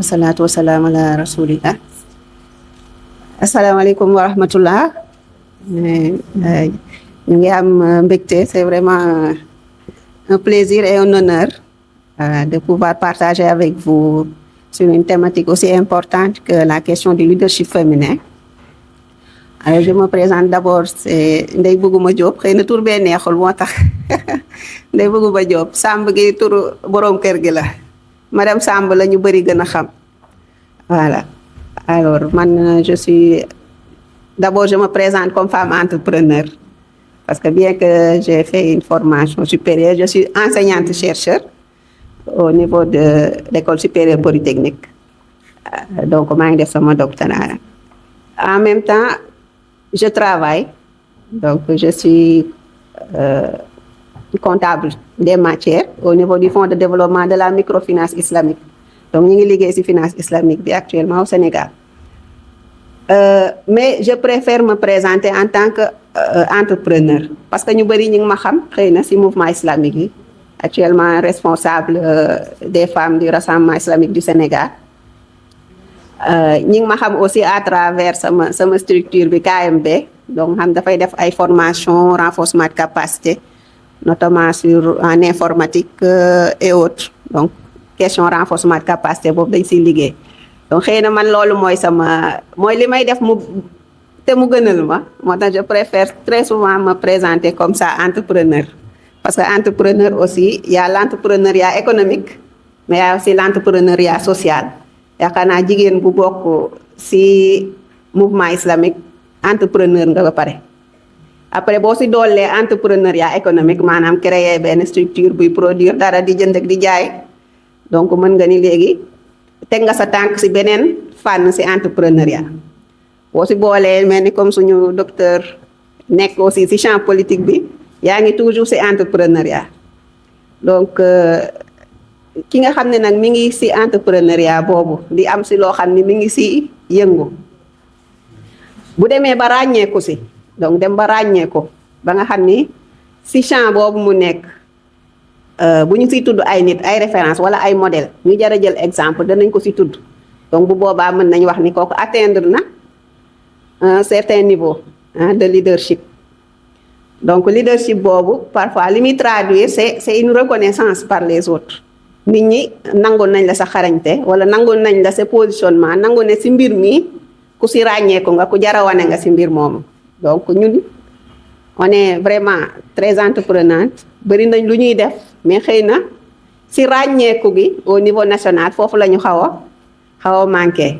wasalaatu wasalaam ala rasulillah. Asalaamaaleykum wa rahmatullah. Ñu ngi am mbégte, c'est vraiment un plaisir et un honneur de pouvoir partager avec vous sur une thématique aussi importante que la question du leadership féminin. Alors, je me présente d'abord, c'est Ndeye Bougouma Diop, xëy na tur bee neexul moo tax Ndeye Bougouma Diop, Samb gi turu borom kër gi la. Madame Samb la ñu bëri gën a xam. Voilà. Alors, d'abord, je me présente comme femme entrepreneur. Parce que bien que j'ai fait une formation supérieure, je suis enseignante-chercheur au niveau de l'école supérieure polytechnique. Donc, maa ngi def sama doctorat. En même temps, je travaille. Donc, je suis comptable des matières au niveau du Fonds de développement de la microfinance islamique. Donc, ñu ngi liggéey ci finance islamique bi actuellement au Sénégal. Mais je préfère me présenter en tant que entrepreneur parce que ñu bëri ñu ngi ma xam xëy na ci mouvement islamique yi, actuellement responsable des femmes du Rassemblement islamique du Sénégal. ñi ngi ma xam aussi à travers sama structure bi KMB, donc xam dafay def ay formation renforcement de capacité, notamment en informatique et autres. Donc question renforcement de capacité boobu dañ ciy liggéey. Donc xëy na man loolu mooy li may def te mu gënal ma, moo tax je préfère très souvent me présenter comme ça entrepreneur. Parce que entrepreneur aussi, il y a l'entrepreneuriat économique, mais il y a aussi l'entrepreneuriat social. Yaakaar naa jigéen bu bokk ci mouvement islamique entrepreneur nga ba pare. Après boo ci doolee entrepreneuriat économique, maanaam créer benn structure buy produire dara di jënd ak di jaay, donc mën nga ni léegi teg nga sa tànk ci beneen fànn ci entrepreneuriat. boo ci boolee mel ni comme suñu docteur nekk aussi ci champ politique bi, yaa ngi toujours ci entrepreneuriat. Donc ki nga xam ne nag mi ngi ci entrepreneuriat boobu di am ci loo xam ne mi ngi ci yëngu, bu demee ba ràññeeku ci, donc dem ba ràññeeku ba nga xam ni ci champ boobu mu nekk, bu ñu ciy tudd ay nit ay référence wala ay modèle ñu jar a jël exemple danañ ko ci tudd. Donc bu boobaa mën nañ wax ni kooku atteindre na un certain niveau de leadership. Donc leadership boobu parfois li muy traduire c'est une reconnaissance par les autres. Nit ñi nangu nañ la sa xarañte wala nangu nañ la sa positionnement, nangu ne ci mbir mi ku ci ràññeeku nga, ku jar a wane nga ci mbir moomu. Donc ñun on est vraiment très entreprenante, bëri nañ lu ñuy def, mais xëy na ci ràññeeku gi au niveau national foofu la ñu xaw a manqué.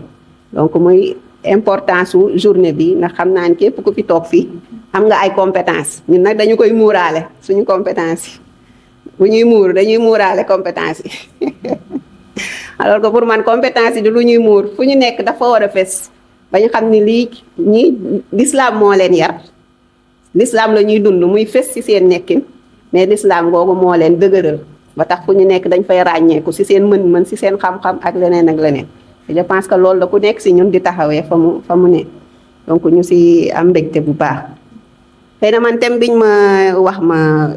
Donc muy importance su journée bi ndax xam naa ne képp ku fi toog fii am nga ay compétences. Ñun nag dañu koy muuraale suñu compétences yi bu ñuy muur dañuy muuraale compétences yi alors que pour man compétences yi du lu ñuy muur, fu ñu nekk dafa war a fes ba ñu xam ni lii ñi l'islam moo leen yar, l'islam la ñuy dund muy fes ci seen nekkin, mais l'islam googu moo leen dëgëral ba tax fu ñu nekk dañ fay ràññeeku ci seen mën-mën, ci seen xam-xam ak leneen ak leneen. Je pense que loolu la ku nekk ci ñun di taxawee fa mu ne, donc ñu ci am mbégte bu baax. xëy na man thème biñ ma wax ma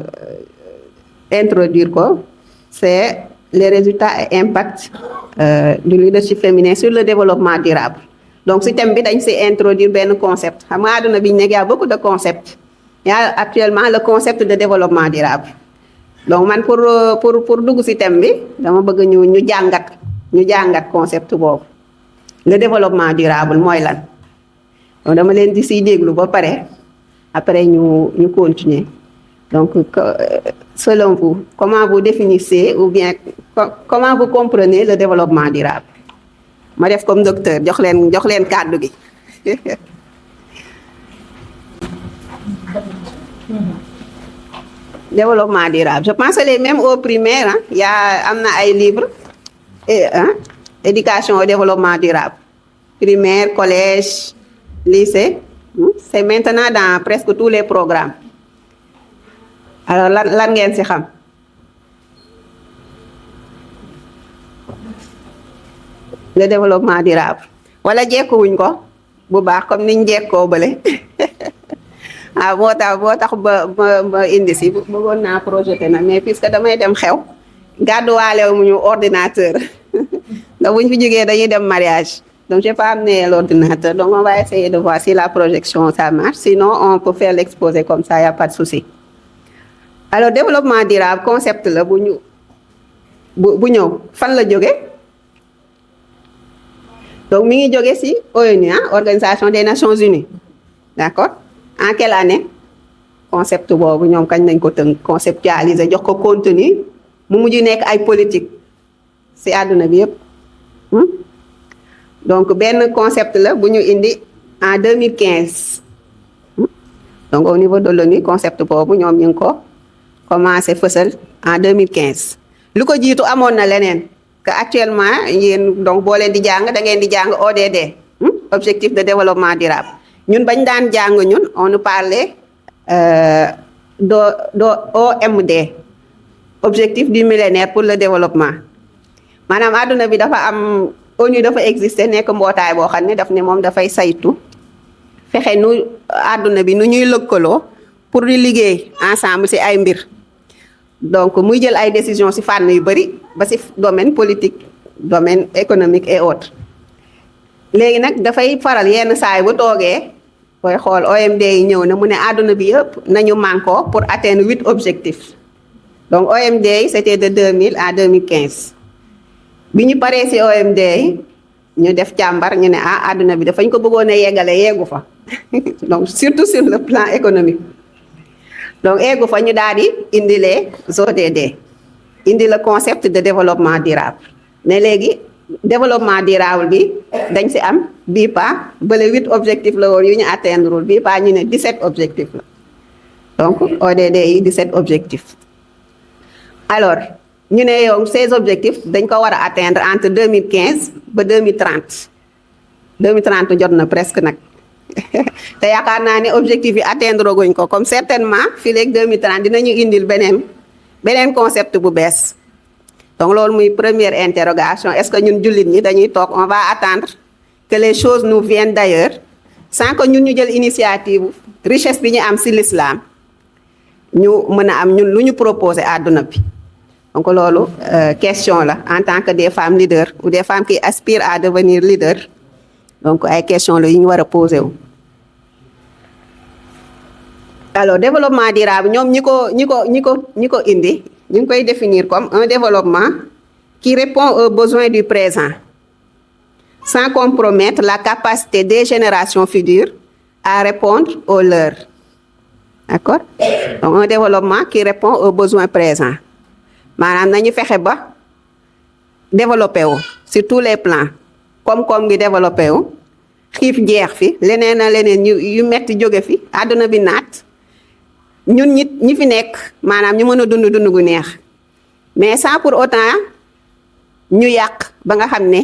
introduire ko, c'est les résultats et impacts du leadership féminin sur le développement durable. Donc ci thème bi dañ ci introduire benn concept. Xam nga àdduna biñ nekk y a beaucoup de concepts. Il y a actuellement le concept de développement durable. Donc man pour dugg ci thème bi dama bëgg ñu jàngat concept boobu. Le développement durable mooy lan? Donc dama leen di ciy déglu ba pare après ñu continuer. Donc selon vous, comment vous définissez ou bien comment vous comprenez le développement durable? Ma def comme docteur jox leen kàddu gi. Développement durable. Je pense que les mêmes au primaire, am na ay livres éducation au développement durable. Primaire, collège, lycée, c'est maintenant dans presque tous les programmes. Alors lan ngeen ci xam? Le développement durable. Wala jekkuwuñ ko bu baax comme niñ jekkoo bële. Moo tax ba indi ci bëggoon naa projeté na, mais puisque damay dem xew gàdduwaale mu ñu ordinateur donc bu ñu fi jógee dañuy dem mariage. Donc j'ai pas amené l'ordinateur, donc on va essayer de voir si la projection ça marche, sinon on peut faire l'exposé comme ça, il n'y a pas de souci. Alors développement durable concept la bu ñëw fan la jóge donc mi ngi jóge ci ONU, Organisation des Nations Unies, d'accord. En quelle année concept boobu ñoom kañ nañ ko tënk conceptualiser jox ko contenu mu mujj nekk ay politique ci àdduna bi yëpp. Donc benn concept la bu ñu indi en 2015 donc au niveau de l'ONU concept boobu ñoom ñu ngi ko commencé fësal en 2015. lu ko jiitu amoon na leneen que actuellement yéen donc boo leen di jàng da ngeen di jàng ODD, objectif de développement durable. ñun bañ daan jàng ñun on nous parlait OMD, objectif du millénaire pour le développement. maanaam àdduna bi dafa am ONU dafa exister nekk mbootaay boo xam ne daf ne moom dafay saytu fexe nu àdduna bi nu ñuy lëkkaloo pour di liggéey ensemble ci ay mbir. Donc muy jël ay décisions ci fànn yu bari ba ci domaine politique, domaine économique et autres. léegi nag dafay faral yenn saay bu toogee booy xool OMD yi ñëw na mu ne àdduna bi yëpp nañu mànkoo pour atteindre 8 objectifs. Donc OMD yi c'était de 2000 à 2015. bi ñu paree ci OMD yi ñu def càmbar ñu ne àdduna bi dafañ ko bëggoon a yeggale yeggu fa donc surtout sur le plan économique. Donc eggu fa ñu daal di indi les ODD, indi le concept de développement durable. ne léegi développement durable bi dañ ci am bii pa bële 8 objectifs la woon yu ñu atteindre bii pa ñu ne 17 objectifs la. Donc ODD yi 17 objectifs. Alors ñu ne yow ces objectifs dañ ko war a atteindre entre 2015 ba 2030 2030 jot na presque nag. te yaakaar naa ne objectif yi atteindre guñ ko comme certainement fii léegi 2030 dinañu indil beneen concept bu bees. Donc loolu muy première interrogation, est-ce que ñun jullit ñi dañuy toog on va attendre que les choses nous viennent d'ailleurs sans que ñun ñu jël initiative richesse bi ñu am ci l'islam ñu mën a am ñun lu ñu proposer àdduna bi. Donc loolu question la en tant que des femmes leaders ou des femmes qui aspirent à devenir leaders. Donc ay question la yu ñu war a poser wu. Alors développement durable ñoom ñi ko indi ñu ngi koy définir comme un développement qui répond aux besoins du présent sans compromettre la capacité des générations futures à répondre aux leurs. D'accord? Donc un développement qui répond aux besoins présents. maanaam nañu fexe ba développé wu sur tous les plans. koom-koom ngi développé wu xiif jeex fi leneen a leneen yu metti jóge fi àdduna bi naat ñun ñi fi nekk maanaam ñu mën a dund gu neex mais sans pour autant ñu yàq ba nga xam ne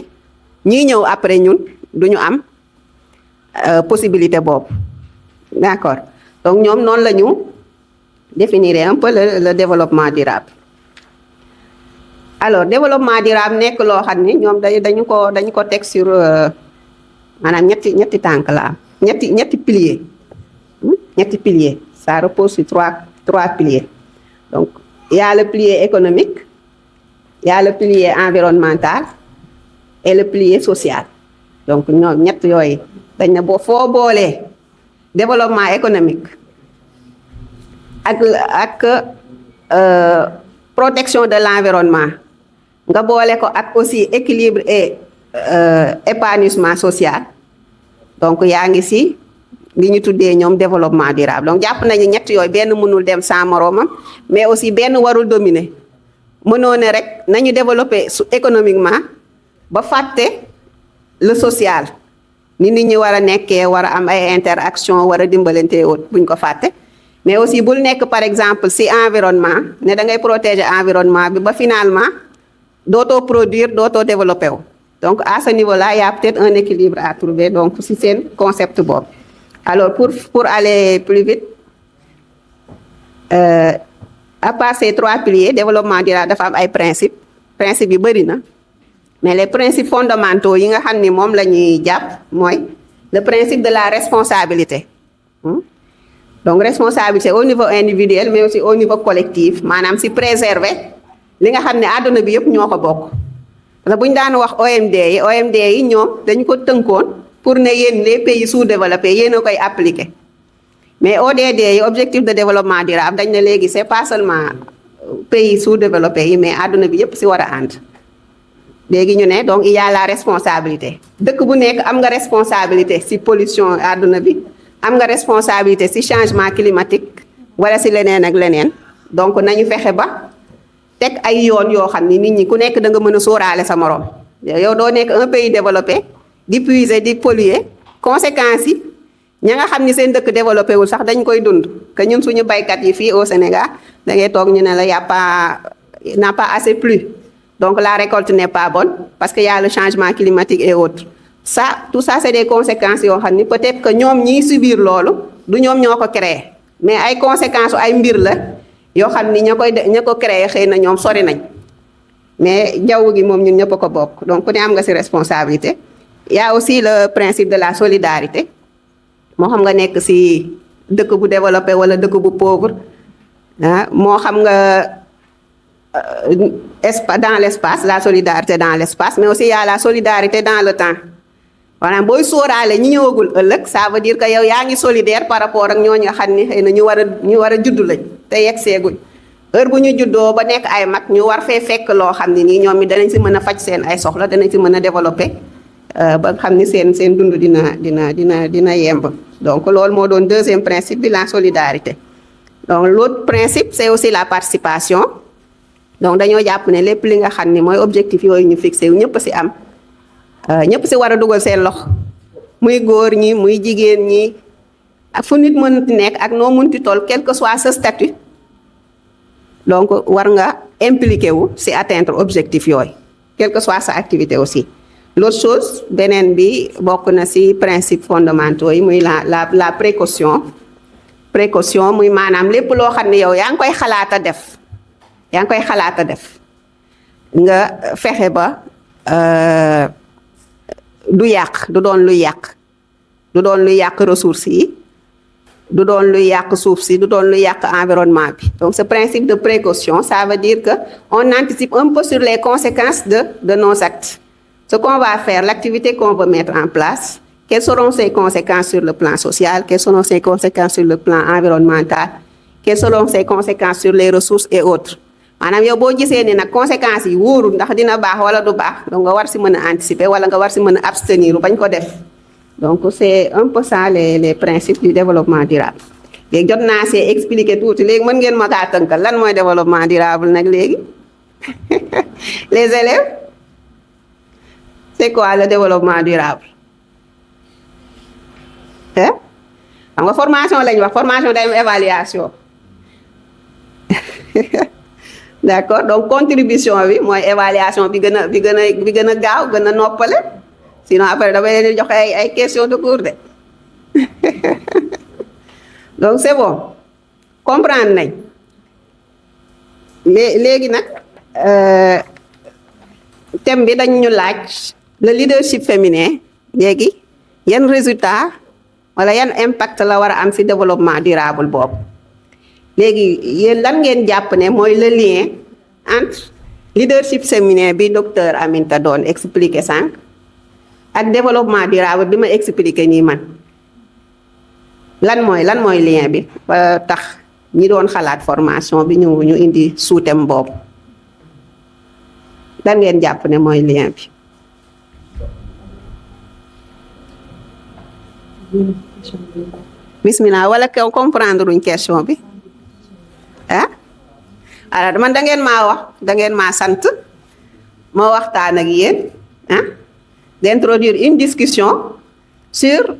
ñiy ñëw après ñun duñu am possibilité boobu. D'accord. Donc ñoom noonu la ñu définir un peu le développement durable. Alors développement durable nekk loo xam ne ñoom dañu ko teg sur maanaam ñetti tànk la am ñetti piliers. ñetti piliers ça repose sur trois piliers. Donc il y a le pilier économique, il y a le pilier environnemental et le pilier social. Donc ñoom ñett yooyu dañ ne foo boolee développement économique ak protection de l'environnement nga boole ko ak aussi équilibre et épanouissement social, donc yaa ngi ci li ñu tuddee ñoom développement durable. Donc jàpp nañu ñett yooyu benn mënul dem sans moroomam mais aussi benn warul dominer. mënoo ne rek nañu développer économiquement ba fàtte le social ni nit ñi war a nekkee war a am ay interaction war a dimbalante wut buñ ko fàtte. Mais aussi bul nekk par exemple ci environnement ne da ngay protéger environnement bi ba finalement dootoo produire dootoo développer wu. Donc à ce niveau-là il y a peut-être un équilibre à trouver donc ci seen concept boobu. Alors pour aller plus vite à part ces trois piliers développement durable dafa am ay principes yi bari na mais les principes fondamentaux yi nga xam ni moom la ñuy jàpp mooy le principe de la responsabilité. Donc responsabilité au niveau individuel mais aussi au niveau collectif maanaam ci préserver li nga xam ne àdduna bi yëpp ñoo ko bokk. parce que bu ñu daan wax OMD yi ñoom dañu ko tënkoon pour ne yéen les pays sous-développés yéen a koy appliquer mais ODD yi objectif de développement durable dañ ne léegi c'est pas seulement pays sous-développés yi mais àdduna bi yépp ci war a ànd léegi ñu ne donc il y a la responsabilité dëkk bu nekk am nga responsabilité ci pollution àdduna bi am nga responsabilité ci changement climatique wala ci leneen ak leneen donc nañu fexe ba teg ay yoon yoo xam ni nit ñi ku nekk da nga mën a sóoraale sa morom yow doo nekk un pays développé di puiser di polluer conséquences yi ña nga xam ni seen dëkk développé wul sax dañ koy dund que ñun suñu baykat yi fii au Sénégal da ngay toog ñu ne la y a pas n'a pas assez plu donc la récolte n'est pas bonne parce que y a le changement climatique et autres ça tout ça c'est des conséquences yoo xam ni peut-être que ñoom ñiy subir loolu du ñoom ñoo ko créé mais ay conséquences ay mbir la yoo xam ni ña ko créé xëy na ñoom sori nañ mais jaww gi moom ñun ñëpp a ko bokk donc ku ne am nga ci responsabilité. Il y a aussi le principe de la solidarité moo xam nga nekk ci dëkk bu développé wala dëkk bu pauvre ah moo xam nga dans l'espace la solidarité dans l'espace mais aussi il y a la solidarité dans le temps maanaam booy sóoraale ñi ñëwagul ëllëg ça veut dire que yow yaa ngi solidaire par rapport ak ñooñu nga xam ni xëy na ñu war a judd lañ te yegg seeguñ heure bu ñu juddoo ba nekk ay mag ñu war fee fekk loo xam ne nii ñoom it danañ ci mën a faj seen ay soxla danañ ci mën a développer ba nga xam ni seen dund dina yemb donc loolu moo doon deuxième principe bi la solidarité donc l'autre principe c'est aussi la participation donc dañoo jàpp ne lépp li nga xam ni mooy objectif yooyu ñu fixé wu ñëpp ci am ñëpp ci war a dugal seen loxo muy góor ñi muy jigéen ñi ak fu nit mënti nekk ak noo mënti toll quel que soit ce statut donc war nga impliqué wu ci atteindre objectif yooyu quelle que soit sa activité aussi. L'autre chose beneen bi bokk na ci principes fondamentaux yi muy la précaution muy maanaam lépp loo xam ne yow yaa ngi koy xalaat a def nga fexe ba du doon luy yàq ressources yi du doon luy yàq suuf si du doon luy yàq environnement bi donc ce principe de précaution ça veut dire que on anticipe un peu sur les conséquences de nos actes. Ce qu'on va faire, l'activité qu'on veut mettre en place, quelles seront ses conséquences sur le plan social, quelles seront ses conséquences sur le plan environnemental, quelles seront ses conséquences sur les ressources et autres. maanaam yow boo gisee ni nag conséquences yi wóorul ndax dina baax wala du baax donc nga war ci mën a anticiper wala nga war ci mën a abstenir bañ ko def donc c'est un peu ça les principes du développement durable. léegi jot naa see expliquer tuuti léegi mën ngeen ma kaa tënkal lan mooy développement durable nag léegi les élèves. C'est quoi le développement durable hein xam nga formation lañ wax formation day am évaluation d'accord donc contribution bi mooy évaluation bi gën a gaaw gën a noppale sinon après damay leen di joxe ay questions de cours de donc c'est bon comprendre nañ léegi nag thème bi dañ ñu laaj le leadership féminin léegi yan résultat wala yan impact la war a am ci développement durable boobu léegi yéen lan ngeen jàpp ne mooy le lien entre leadership féminin bi docteur Aminta doon expliquer sànq ak développement durable bi ma expliquer nii man lan mooy lien bi ba tax ñi doon xalaat formation bi ñu indi sous-thème boobu lan ngeen jàpp ne mooy lien bi. bismillah wala kaw comprendre uñ question bi ah alors man da ngeen maa sant ma waxtaan ak yéen ah d'introduire une discussion sur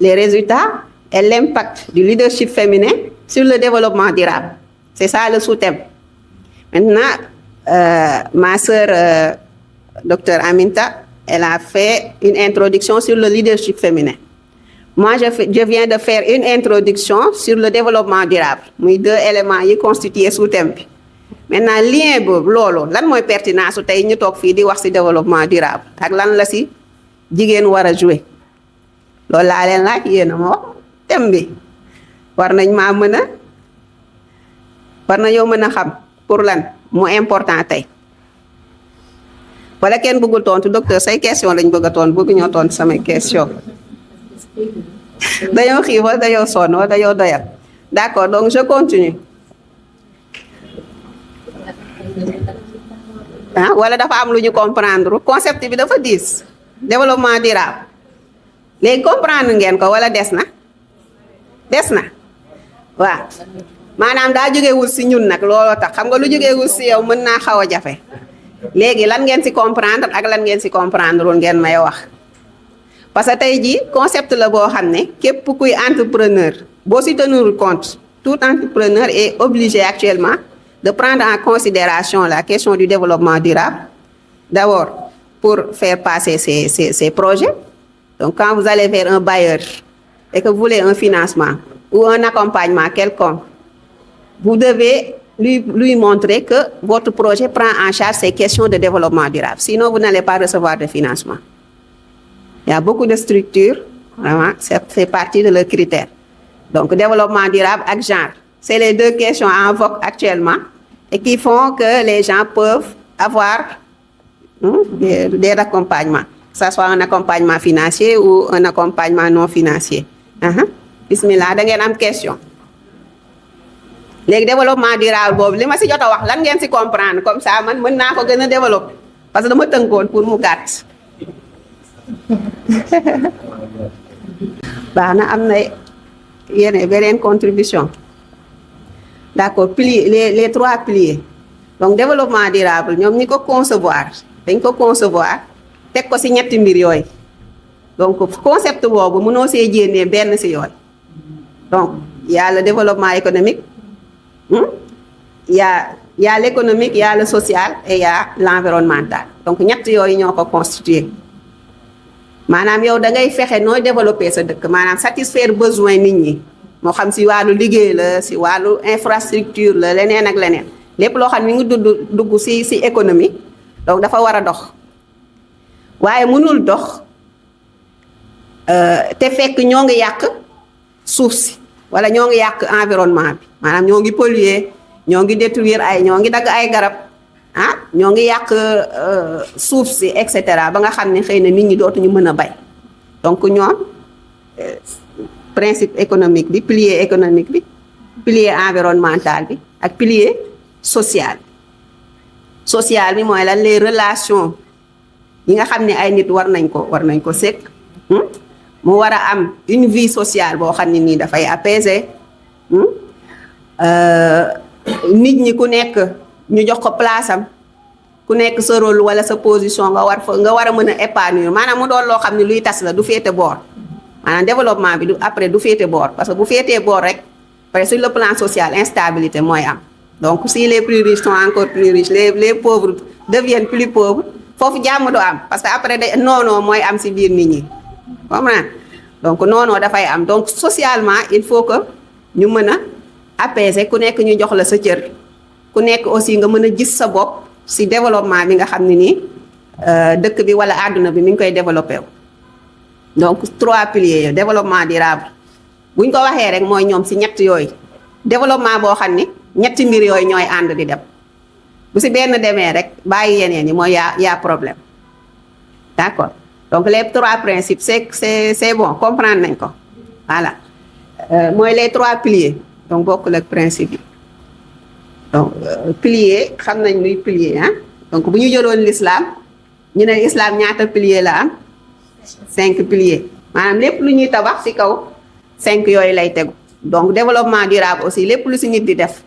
les résultats et l'impact du leadership féminin sur le développement durable c'est ça le sous-thème maintenant ma sœur docteur Aminta elle a fait une introduction sur le leadership féminin. Moi, je viens de faire une introduction sur le développement durable. muy 2 éléments yi constitué sous-thème bi. Maintenant lien boobu loolu lan mooy pertinence su tey ñu toog fii di wax ci développement durable ak lan la ci jigéen war a jouer loolu laa leen laaj yéen a ma wax thème bi war nañoo mën a xam pour lan mu important tey wala kenn bëggul tontu docteur say question lañ bëgg a tontu bëgg ñoo tontu samay question dañoo xiif wala dañoo sonn wala dañoo doyal d'accord donc je continue wala dafa am lu ñu comprendre concept bi dafa diis développement durable léegi comprendre ngeen ko wala des na waaw maanaam daa jógewul si ñun nag looloo tax xam nga lu jógewul si yow mën naa xaw a jafe léegi lan ngeen si comprendre ak lan ngeen si comprendre wul ngeen may wax parce que tey jii concept la boo xam ne képp kuy entrepreneur boo si tenir compte tout entrepreneur est obligé actuellement de prendre en considération la question du développement durable d'abord pour faire passer ces projets. Donc quand vous allez vers un bailleur et que vous voulez un financement ou un accompagnement quelconque, vous devez lui montrer que votre projet prend en charge ces questions de développement durable. Sinon, vous n'allez pas recevoir de financement. Il y a beaucoup de structures, vraiment, ça fait partie de leurs critères. Donc, développement durable et genre, c'est les deux questions en vogue actuellement et qui font que les gens peuvent avoir des accompagnements, que ce soit un accompagnement financier ou un accompagnement non financier. Bismillah, da ngeen am question. léegi développement durable boobu li ma si jot a wax lan ngeen si comprendre comme ça man mën naa ko gën a développer parce que dama tënkoon pour mu gàtt. baax na am na yeneen beneen contribution d'accord piliers les trois piliers donc développement durable ñoom ñi ko concevoir dañ ko concevoir teg ko si ñetti mbir yooyu donc concept boobu mënoo see jénnee benn si yooyu donc il y a le développement économique. Il y a l'économique, il y a le social et il y a l'environnemental. Donc ñett yooyu ñoo ko constitué maanaam yow da ngay fexe nooy développer sa dëkk maanaam satisfaire besoin nit ñi moo xam si wàllu liggéey la si wàllu infrastructure la leneen ak leneen lépp loo xam ne mi ngi dugg si économie donc dafa war a dox waaye mënul dox te fekk ñoo ngi yàq suuf si wala ñoo ngi yàq environnement bi maanaam ñoo ngi polluer ñoo ngi détruire ñoo ngi dagg ay garab ñoo ngi yàq suuf si et cetera ba nga xam ne xëy na nit ñi dootuñu mën a bay donc ñoom principe économique bi pilier économique bi pilier environnemental bi ak pilier social bi mooy lan les relations yi nga xam ne ay nit war nañ ko sekk mu war a am une vie sociale boo xam ne nii dafay apaiser nit ñi ku nekk ñu jox ko place am ku nekk sa rôle wala sa position nga war a mën a épanouir maanaam mu doon loo xam ne luy tas la du féete boor maanaam développement bi du féete boor parce que bu féetee boor rek parce que sur le plan social instabilité mooy am donc si les plus riches sont encore plus riches les pauvres deviennent plus pauvres foofu jàmm du am parce que après non mooy am si biir nit ñi. Donc non dafay am donc socialement il faut que ñu mën a apaiser ku nekk ñu jox la sa cër ku nekk aussi nga mën a gis sa bopp si développement bi nga xam ne nii dëkk bi wala àdduna bi mi ngi koy développé wu. donc trois piliers développement durable buñ ko waxee rek mooy ñoom si ñett yooyu développement boo xam ni ñetti mbir yooyu ñooy ànd di dem bu si benn demee rek bàyyi yeneen yi mooy yaa problème d'accord. Donc les trois principes c'est bon comprendre nañ ko voilà mooy les trois piliers donc bokkul ak principe yi donc pilier xam nañ luy pilier donc bu ñu jëloon l'islam ñu ne islam ñaata pilier la am 5 piliers maanaam lépp lu ñuy tabax ci kaw 5 yooyu lay tegu donc développement durable aussi lépp lu ci nit di def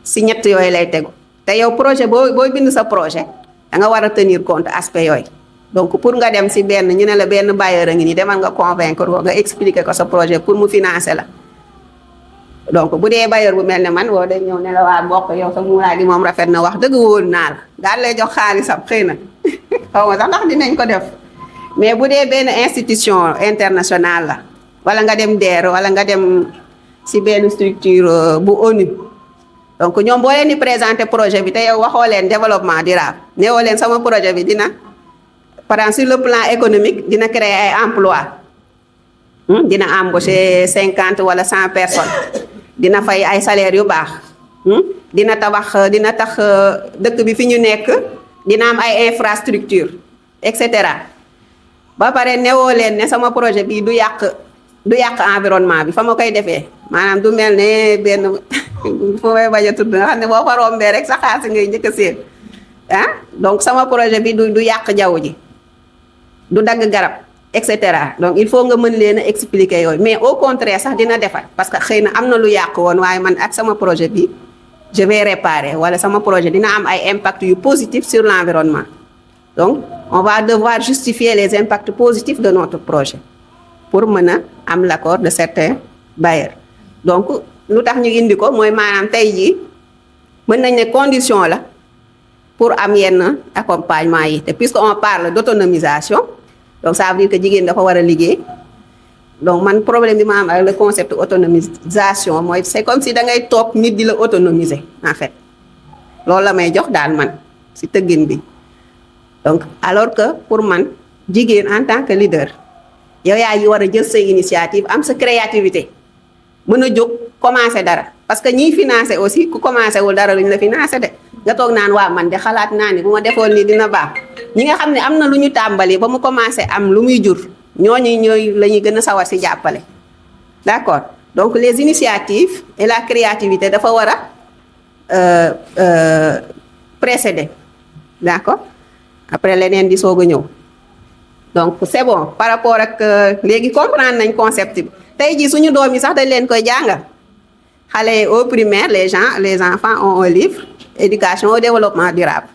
ci ñett yooyu lay tegu te yow projet booy bind sa projet da nga war a tenir compte aspect yooyu. donc pour nga dem ci benn ñu ne la benn bailleur a ngi nii demal nga convaincre ko nga expliquer ko sa projet pour mu financer la donc bu dee bailleur bu mel ne man woo day ñëw ne la waa mbokk yow sa muuraay gi moom rafet na wax dëgg wóor naa la daal lay jox xaalisam xëy na xaw ma sax ndax dinañ ko def mais bu dee benn institution internationale la wala nga dem DER wala nga dem ci benn structure bu ONU donc ñoom boo leen di présenter projet bi te yow waxoo leen développement durable neewoo leen sama projet bi dina par exemple sur le plan économique dina créer ay emploi dina embaucher 50 wala 100 personnes dina fay ay salaires yu baax dina tax dëkk bi fi ñu nekk dina am ay infrastructure et cetera ba pare newoo leen ne sama projet bi du yàq environnement bi fa ma koy defee maanaam du mel ne benn fu may bañ a tudd nga xam ne boo fa rombee rek sa xaasi ngay njëkk a séen donc sama projet bi du yàq jaww ji du dagg garab et cetera donc il faut nga mën leen a expliquer yooyu mais au contraire sax dina defar parce que xëy na am na lu yàq woon waaye man ak sama projet bi je vais réparer wala sama projet dina am ay impact yu positif sur l'environnement donc on va devoir justifier les impacts positifs de notre projet pour mën a am l'accord de certains bailleurs donc lu tax ñu indi ko mooy maanaam tey jii mën nañ ne condition la pour am yenn accompagnement yi te puisque on parle d'autonomisation donc ça veut dire que jigéen dafa war a liggéey donc man problème bi ma am avec le concept autonomisation mooy c'est comme si da ngay toog nit di la autonomiser en fait loolu la may jox daal man si tëggin bi donc alors que pour man jigéen en tant que leader yow yaa yi war a jël sa initiative am sa créativité mën a jóg commencer dara parce que ñiy financer aussi ku commencer wul dara luñ la financer de nga toog naan waa man de xalaat naa ni bu ma defoon nii dina baax ñi nga xam ne am na lu ñu tàmbali ba mu commencer am lu muy jur ñooy la ñuy gën a sawar si jàppale d'accord donc les initiatives et la créativité dafa war a précéder d'accord après leneen di soog a ñëw donc c'est bon par rapport ak léegi comprendre nañ concept bi tey jii suñu doom yi sax dañ leen koy jàngal xale au primaire les enfants ont un livre éducation au développement durable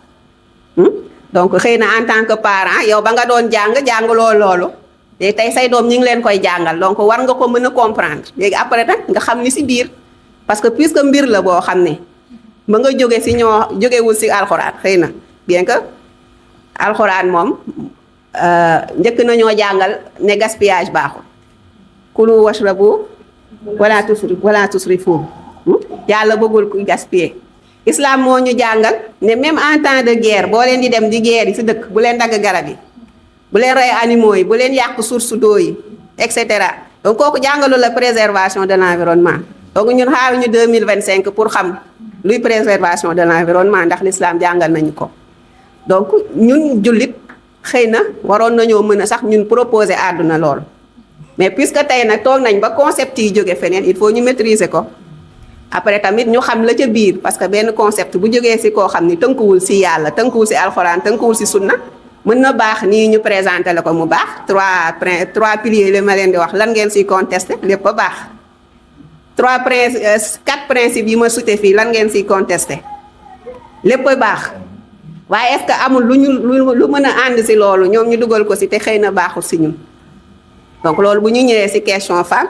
donc xëy na en tant que parent yow ba nga doon jàngaloo loolu léegi tey say doom ñu ngi leen koy jàngal donc war nga ko mën a comprendre léegi après nag nga xam ni si biir parce que puisque mbir la boo xam ne ba nga jóge si jógewul si alxuraan xëy na bien que alxuraan moom njëkk nañoo jàngal ne gaspillage baaxul kulu washrabu wala tusrifu yàlla bëggul ku gaspiller islam moo ñu jàngal ne même en temps de guerre boo leen di dem di guerre yi si dëkk bu leen dagg garab yi bu leen rey animaux yi bu leen yàq source d'eau yi et cetera donc kooku jàngalu la préservation de l'environnement donc ñun xaaruñu 2025 pour xam luy préservation de l'environnement ndax l'islam jàngal nañu ko donc ñun jullit xëy na waroon nañoo mën a sax ñun proposer àdduna loolu mais puisque tey nag toog nañ ba concept yi jóge feneen il faut ñu maîtriser ko après tamit ñu xam la ca biir parce que benn concept bu jógee si koo xam ni tënkuwul si yàlla tënkuwul si alxuraan tënkuwul si sunna mën na baax nii ñu présenter la ko mu baax trois piliers li ma leen di wax lan ngeen siy contester lépp a baax 4 principes yi ma sute fii lan ngeen siy contester lépp a baax waaye est-ce que amul lu mën a ànd si loolu ñoom ñu dugal ko si te xëy na baaxul si ñun donc loolu bu ñu ñëwee si question femme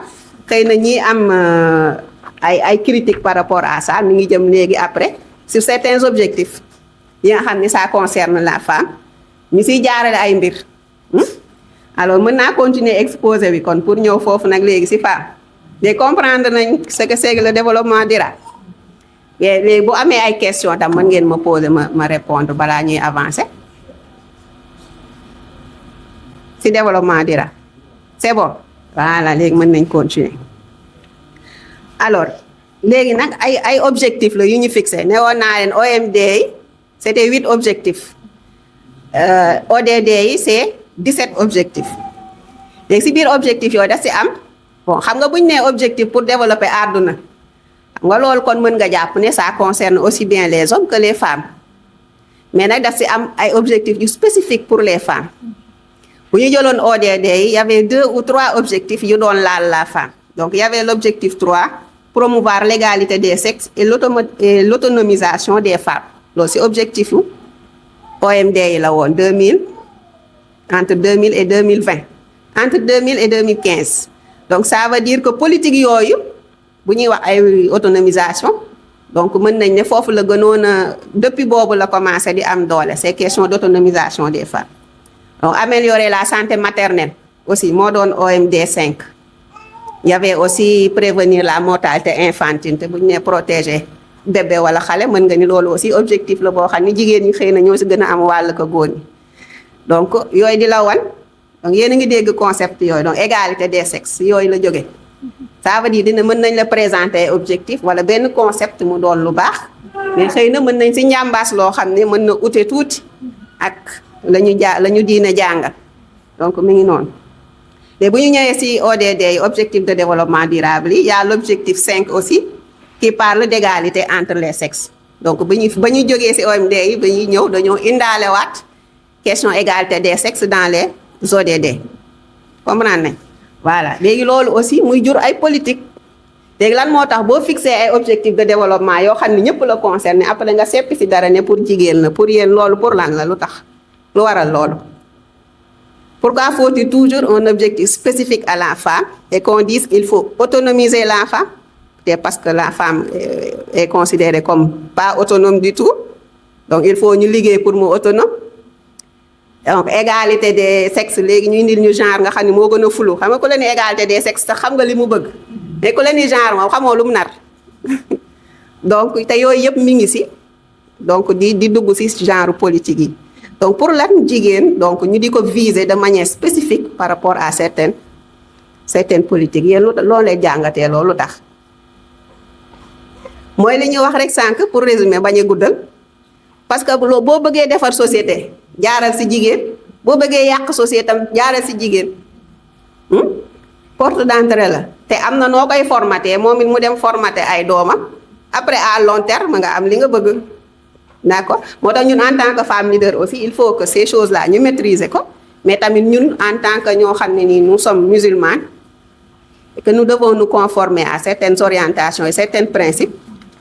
xëy na ñi am ay critiques par rapport à ça mi ngi jëm léegi après sur certains objectifs yi nga xam ne ça concerne la femme ñu siy jaarale ay mbir alors mën naa continuer exposé bi kon pour ñëw foofu nag léegi si femme de comprendre nañ ce que c'est le développement durable léegi bu amee ay questions tam mën ngeen ma poser ma répondre balaa ñuy avancer si développement durable c'est bon voilà léegi mën nañ continuer alors léegi nag ay objectifs la yu ñu fixé ne woon naa leen OMD yi c'était 8 objectifs ODD yi c'est 17 objectifs léegi si biir objectifs yooyu daf si am bon xam nga bu ñu nee objectif pour développer àdduna xam nga loolu kon mën nga jàpp ne ça concerne aussi bien les hommes que les femmes mais nag daf si am ay objectifs yu spécifiques pour les femmes bu ñu jëloon ODD yi y avait 2 ou 3 objectifs yu doon laal la femme donc y avait l'objectif 3 promouvoir l'égalité des sexes et l'autonomisation des femmes loolu si objectif yu OMD yi la woon entre 2000 et 2020 entre 2000 et 2015 donc ça veut dire que politique yooyu bu ñuy wax ay autonomisation donc mën nañ ne foofu la gënoon a depuis boobu la commencé di am doole ces questions d'autonomisation des femmes donc améliorer la santé maternelle aussi moo doon OMD 5 il y avait aussi prévenir la mortalité infantile te bu ñu nee protéger bébé wala xale mën nga ni loolu aussi objectif la boo xam ne jigéen ñi xëy na ñoo si gën a am wàll ko góor ñi donc yooyu di la wan donc yéen a ngi dégg concept yooyu donc égalité des sexes yooyu la jóge ça veut dire dina mën nañ la présenter objectif wala benn concept mu doon lu baax mais xëy na mën nañ si njàmbaas loo xam ne mën na ute tuuti ak la ñu diina jàngal donc mi ngi noonu. Mais bu ñu ñëwee ci ODD yi objectif de développement durable yi y a l'objectif 5 aussi qui parle d'égalité entre les sexes. Donc ba ñu jógee ci OMD yi ba ñuy ñëw dañoo indaalewaat question égalité des sexes dans les ODD comprendre nañ voilà léegi loolu aussi muy jur ay politique léegi lan moo tax boo fixé ay objectifs de développement yoo xam ne ñëpp la concerné après nga seppi ci dara ne pour jigéen la pour yéen loolu pour lan la lu tax lu waral loolu. Pourquoi faut-il toujours un objectif spécifique à la femme et qu'on dise qu'il faut autonomiser la femme? C'est parce que la femme est considérée comme pas autonome du tout. Donc il faut ñu liggéey pour mu autonome. Donc égalité des sexes léegi ñu indil ñu genre nga xam ne moo gën a flou xam nga ku la ni égalité des sexes sax xam nga li mu bëgg mais ku la ni genre moom xamoo lu mu nar donc te yooyu yëpp mi ngi ci donc di dugg ci genre politique yi. Donc pour lan jigéen donc ñu di ko viser de manière spécifique par rapport à certaines politiques yéen loolu lay jàngatee loolu tax mooy li ñuy wax rek sànq pour résumer bañ a guddal parce que boo bëggee defar société jaaral ci jigéen boo bëggee yàq société tam jaaral ci jigéen porte d'entrée la te am na noo koy formaté moom it mu dem formaté ay doomam après à long terme nga am li nga bëgg. D'accord moo tax ñun en tant que femme leader aussi il faut que ces choses là ñu maîtriser ko mais tamit ñun en tant que ñoo xam ne nii nous sommes musulmans et que nous devons nous conformer à certaines orientations et certains principes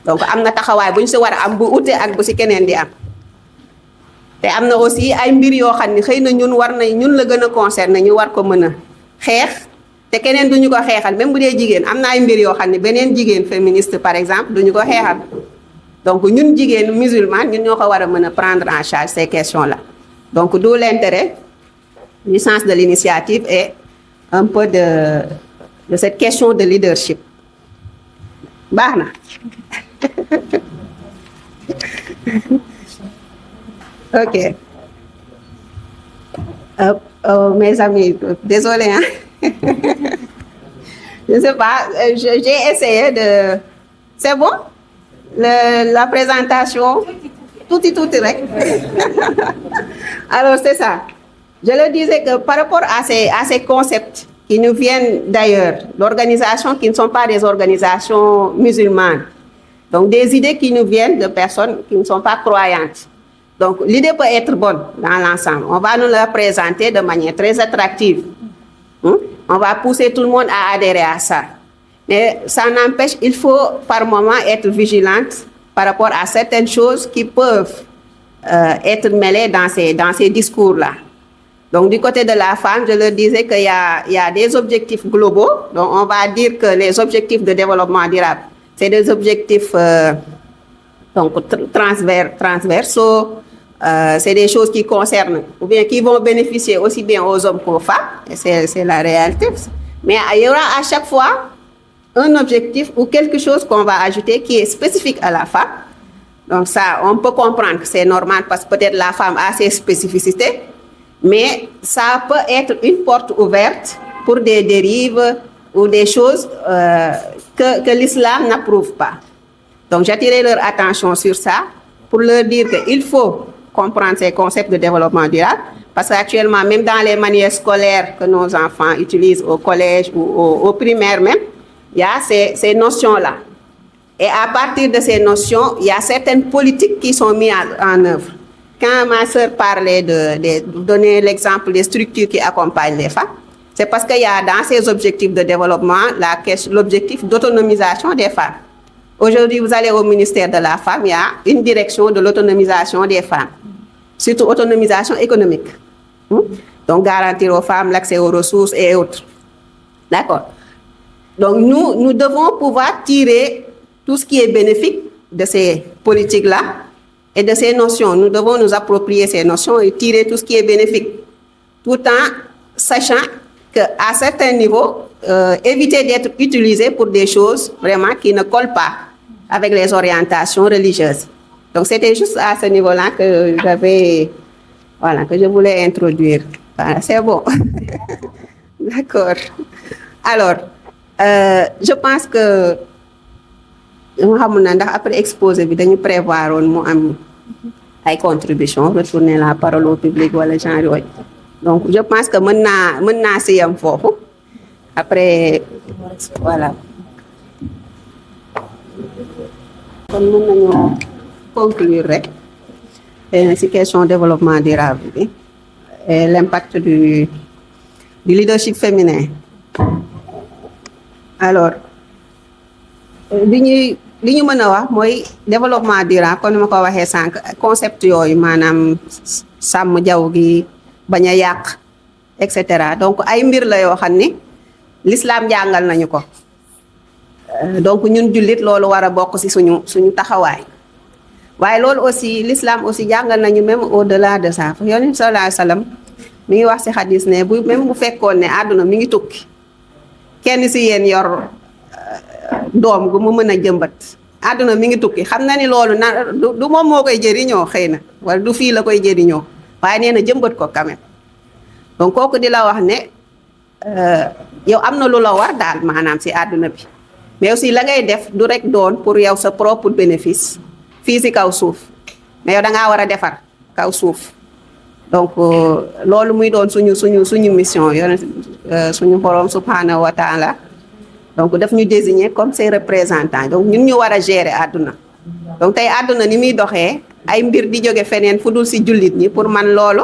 donc am na taxawaay bu ñu ci war a am bu ute ak bu ci keneen di am te am na aussi ay mbir yoo xam ne xëy na ñun la gën a concerner ñu war ko mën a xeex te keneen duñu ko xeexal même bu dee jigéen am na ay mbir yoo xam ne beneen jigéen féministe par exemple duñu ko xeexal. Donc ñun jigéen musulman ñun ñoo ko war a mën a prendre en charge ces questions-là donc d'où l'intérêt du sens de l'initiative et un peu de cette question de leadership baax na ok mes amis désolé hein je sais pas j'ai essayé de c'est bon la présentation tuuti rek alors c'est ça je le disais que par rapport à ces concepts qui nous viennent d'ailleurs d'organisations qui ne sont pas des organisations musulmanes donc des idées qui nous viennent de personnes qui ne sont pas croyantes donc l'idée peut être bonne dans l'ensemble on va nous la présenter de manière très attractive on va pousser tout le monde à adhérer à ça. Mais ça n'empêche, il faut par moment être vigilante par rapport à certaines choses qui peuvent être mêlées dans ces discours-là. Donc du côté de la femme, je leur disais qu'il y a des objectifs globaux. Donc on va dire que les objectifs de développement durable, c'est des objectifs donc transversaux. C'est des choses qui concernent ou bien qui vont bénéficier aussi bien aux hommes qu'aux femmes. Et c'est la réalité. Mais il y aura à chaque fois un objectif ou quelque chose qu'on va ajouter qui est spécifique à la femme. Donc ça, on peut comprendre que c'est normal parce que peut-être la femme a ses spécificités, mais ça peut être une porte ouverte pour des dérives ou des choses que l'islam n'approuve pas. Donc j'attirais leur attention sur ça pour leur dire qu'il faut comprendre ces concepts de développement durable parce qu'actuellement, même dans les manuels scolaires que nos enfants utilisent au collège ou au primaire même, il y a ces notions-là. Et à partir de ces notions, il y a certaines politiques qui sont mises en œuvre. Quand ma sœur parlait de donner l'exemple des structures qui accompagnent les femmes, c'est parce qu'il y a dans ces objectifs de développement l'objectif d'autonomisation des femmes. Aujourd'hui, vous allez au ministère de la Femme, il y a une direction de l'autonomisation des femmes, surtout autonomisation économique. Donc, garantir aux femmes l'accès aux ressources et autres. D'accord. Donc, nous devons pouvoir tirer tout ce qui est bénéfique de ces politiques-là et de ces notions. Nous devons nous approprier ces notions et tirer tout ce qui est bénéfique, tout en sachant qu'à certains niveaux, éviter d'être utilisé pour des choses vraiment qui ne collent pas avec les orientations religieuses. Donc, c'était juste à ce niveau-là que que je voulais introduire. Voilà, c'est bon. D'accord. Alors, je pense que après exposé bi dañu prévoir woon mu am ay contribution retourner la parole au public wala genre yooyu donc je pense que mën naa si yam foofu après voilà kon mën nañu conclure rek ci question développement durable bi et l'impact du leadership féminin alors li ñu mën a wax mooy développement durable comme ni ma ko waxee sànq concept yooyu maanaam sàmm jaww gi bañ a yàq et cetera donc ay mbir la yoo xam ni l'islam jàngal nañu ko donc ñun jullit loolu war a bokk ci suñu taxawaay waaye loolu aussi l'islam aussi jàngal nañu même au-delà de ça Yonent sallallahu alayhi wa sallam mi ngi wax ci xadis ne même bu fekkoon ne àdduna mi ngi tukki kenn ci yéen yor doom gu mu mën a jëmbat àdduna mi ngi tukki xam na ni loolu du moom moo koy jëriñoo xëy na wala du fii la koy jëriñoo waaye nee na jëmbat ko quand même donc kooku di la wax ne yow am na lu la war daal maanaam ci àdduna bi mais aussi la ngay def du rek doon pour yow sa propre bénéfice fii ci kaw suuf mais yow da ngaa war a defar kaw suuf donc loolu muy doon suñu mission yone suñu borom subhanahu wa taala donc daf ñu désigner comme ses représentants donc ñun ñu war a gérer àdduna donc tey àdduna ni muy doxee ay mbir di jóge feneen fu dul ci jullit ñi pour man loolu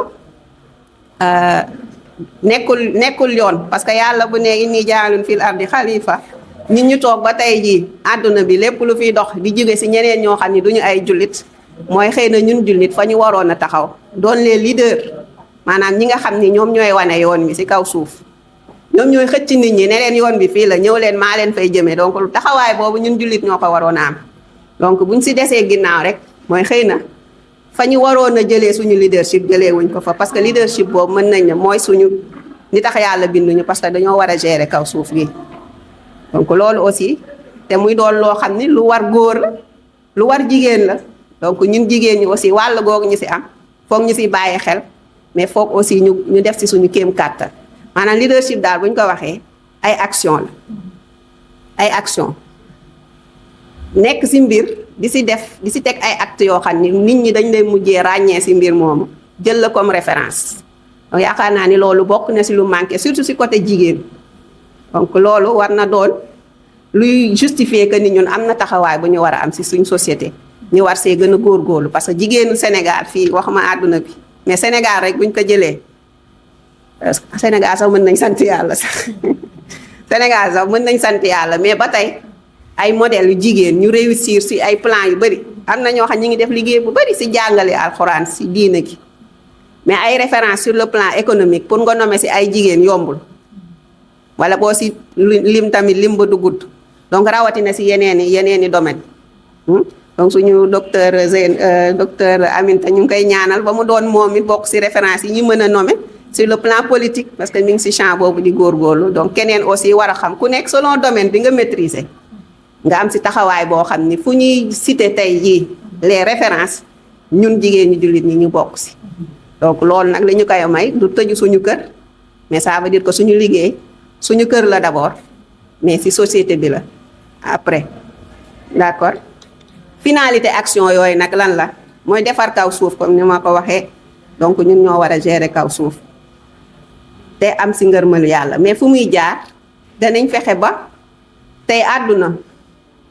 nekkul yoon parce que yàlla bu ne inni jaalun fil ardi xalifa ñun ñu toog ba tey jii àdduna bi lépp lu fiy dox di jóge ci ñeneen ñoo xam ni duñu ay jullit mooy xëy na ñun jullit fa ñu waroon a taxaw doon les leaders maanaam ñi nga xam ni ñoom ñooy wane yoon bi ci kaw suuf ñoom ñooy xëcc nit ñi ne leen yoon bi fii la ñëw leen maa leen fay jëmee donc taxawaay boobu ñun jullit ñoo ko waroon a am donc buñ ci desee ginnaaw rek mooy xëy na fa ñu waroon a jëlee suñu leadership jëlee wuñ ko fa parce que leadership boobu mën nañ ne mooy suñu ni tax yàlla binduñu parce que dañoo war a gérer kaw suuf gi donc loolu aussi te muy doon loo xam ni lu war góor la lu war jigéen la donc ñun jigéen ñi aussi wàll googu ñu ci am foog ñu ci bàyyi xel mais foog aussi ñu def ci suñu kéem kàttan maanaam leadership daal bu ñu ko waxee ay action la ay action nekk ci mbir di ci teg ay actes yoo xam ni nit ñi dañ lay mujjee ràññee ci mbir moomu jël la comme référence donc yaakaar naa ni loolu bokk na ci lu manqué surtout ci côté jigéen donc loolu war na doon luy justifier que ni ñun am na taxawaay bu ñu war a am ci suñ société ñu war see gën a góorgóorlu parce que jigéenu Sénégal fii waxuma àdduna bi mais Sénégal rek buñ ko jëlee Sénégal sax mën nañ sant yàlla sax Sénégal sax mën nañ sant yàlla mais ba tey ay modèles yu jigéen ñu réussir ci ay plans yu bari am na ñoo xam ñi ngi def liggéey bu bari ci jàngale alxuraan ci diina gi mais ay références sur le plan économique pour nga nommer ci ay jigéen yombul wala boo ci lim tamit lim ba du gudd donc rawatina ci yeneeni domaine donc suñu docteur Aminta ñu ngi koy ñaanal ba mu doon moom it bokk ci référence yi ñu mën a nommer sur le plan politique parce que mi ngi ci champ boobu di góorgóorlu donc keneen aussi war a xam ku nekk selon domaine bi nga maîtriser nga am ci taxawaay boo xam ni fu ñuy citer tey jii les références ñun jigéen ñi jullit ñi ñu bokk ci donc loolu nag li ñu koy may du tëju suñu kër mais ça veut dire que suñu liggéey suñu kër la d'abord mais ci société bi la après d'accord finalité action yooyu nag lan la mooy defar kaw suuf comme ni ma ko waxee donc ñun ñoo war a gérer kaw suuf te am ci ngërmalu yàlla mais fu muy jaar danañ fexe ba tey àdduna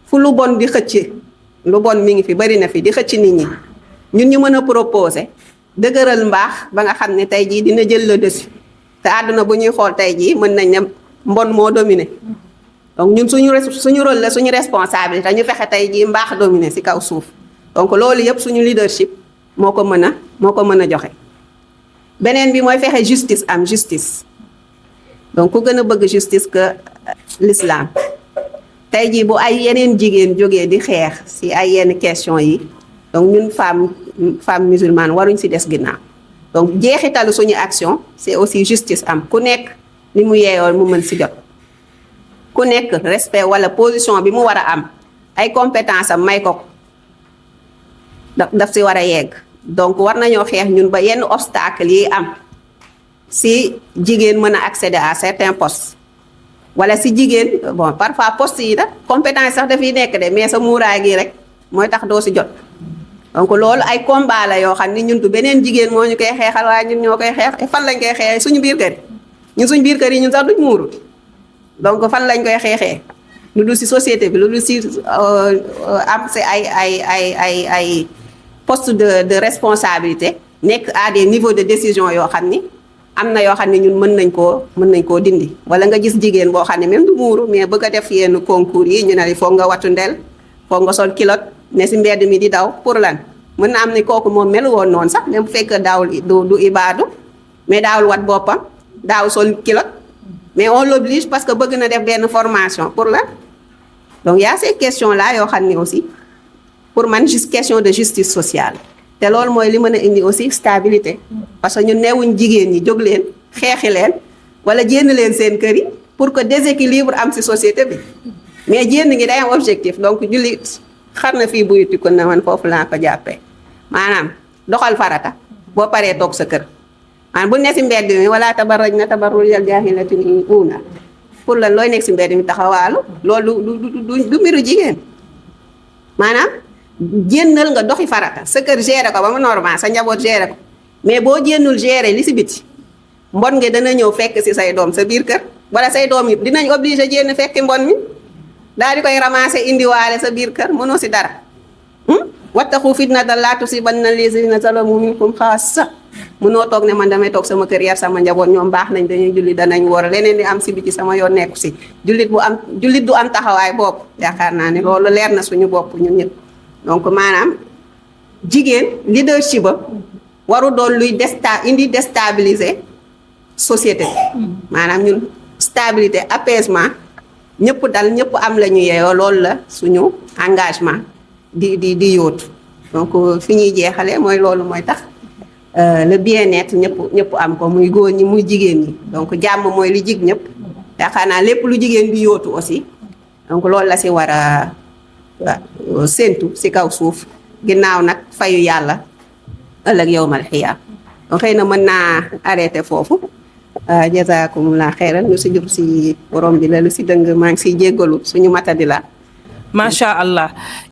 fu lu bon di xëcc lu bon mi ngi fi bari na fi di xëcc nit ñi ñun ñu mën a proposer dëgëral mbaax ba nga xam ne tey jii dina jël le dessus te àdduna bu ñuy xool tey jii mën nañ ne mbon moo dominé donc ñun suñu rôle la suñu responsabilité ñu fexe tey jii mbaax dominé ci kaw suuf donc loolu yëpp suñu leadership moo ko mën a joxe beneen bi mooy fexe justice donc ku gën a bëgg justice que l'islam tey jii bu ay yeneen jigéen jógee di xeex ci ay yenn question yi donc ñun femme musulmane waruñ ci des ginnaaw donc jeexitalu suñu action c'est aussi justice am ku nekk li mu yeeyoon mu mën ci jot ku nekk respect wala position bi mu war a am ay compétence am may ko daf ci war a yegg donc war nañoo xeex ñun ba yenn obstacle yi am ci jigéen mën a accéder à certains postes wala ci jigéen bon parfois postes yi da compétence sax dafiy nekk de mais sa muuraay gi rek mooy tax doo ci jot donc loolu ay combat la yoo xam ni ñun du beneen jigéen moo ñu koy xeexal waaye ñun ñoo koy xeex et fan lañ koy xeexee suñu biir kër ñun suñu biir kër yi ñun sax duñ muuru donc fan lañ koy xeexee lu dul si société bi lu dul si am si ay poste de responsabilité nekk à des niveaux de décision yoo xam ni am na yoo xam ne ñun mën nañ koo dindi wala nga gis jigéen boo xam ne même du muuru mais bëgg a def yenn concours yi ñu ne la foog nga wattu ndel foog nga sol kilote ne si mbedd mi di daw pour lan mën na am ni kooku moom melu woon noonu sax même bu fekkee daawul du ibaadu mais daawul wat boppam daawul sol kilote mais on l'oblige parce que bëgg na def benn formation pour lan donc y a ces questions là yoo xam ne aussi pour man juste question de justice sociale te loolu mooy li mën a indi aussi stabilité parce que ñun neewuñ jigéen ñi jóg leen xeexi leen wala jénn leen seen kër yi pour que déséquilibre am ci société bi mais jénn ngi day am objectif donc jullit xar na fii buyuti ko na man foofu laa ko jàppee maanaam doxal farata boo paree toog sa kër maanaam bu ne ci mbedd mi wala tabarraj na tabarrujal jaahiliyyatil uulaa pour lan looy nekk ci mbedd mi taxawaalu loolu du mbiru jigéen maanaam jénnal nga doxi farata sa kër gérer ko ba mu normal sa njaboot gérer ko mais boo jénnul gérer li ci biti mbon nga dana ñëw fekk ci say doom sa biir kër wala say doom yi dinañ obligé jénn fekki mbon mi daal di koy ramasser indiwaale sa biir kër mënoo ci dara wattaqu fitnatan laa tusiibanna llaziina zalamu minkum xaassa mënoo toog ne man damay toog sama kër yar sama njaboot ñoom baax nañ dañuy julli danañ woor leneen di am ci biti sama yoon nekku ci jullit du am taxawaay bopp yaakaar naa ne loolu leer na suñu bopp ñun ñëpp donc maanaam jigéen leadership ba waru doon luy indi déstabiliser société bi maanaam ñun stabilité apaisement ñëpp dal ñëpp am la ñu yeeyoo loolu la suñu engagement di yóotu donc fi ñuy jeexale mooy loolu mooy tax le bien-être ñëpp am ko muy góor ñi muy jigéen ñi donc jàmm mooy li jig ñëpp yaakaar naa lépp lu jigéen bi yóotu aussi donc loolu la ci war a séentu ci kaw suuf ginnaaw nag fayu yàlla ëllëg yawmal xiyaam donc xëy na mën naa arrêté foofu jazakumullah xeyran lu ci jub ci borom bi la lu ci dëng maa ngi ciy jéggalu suñu matadi la macha allah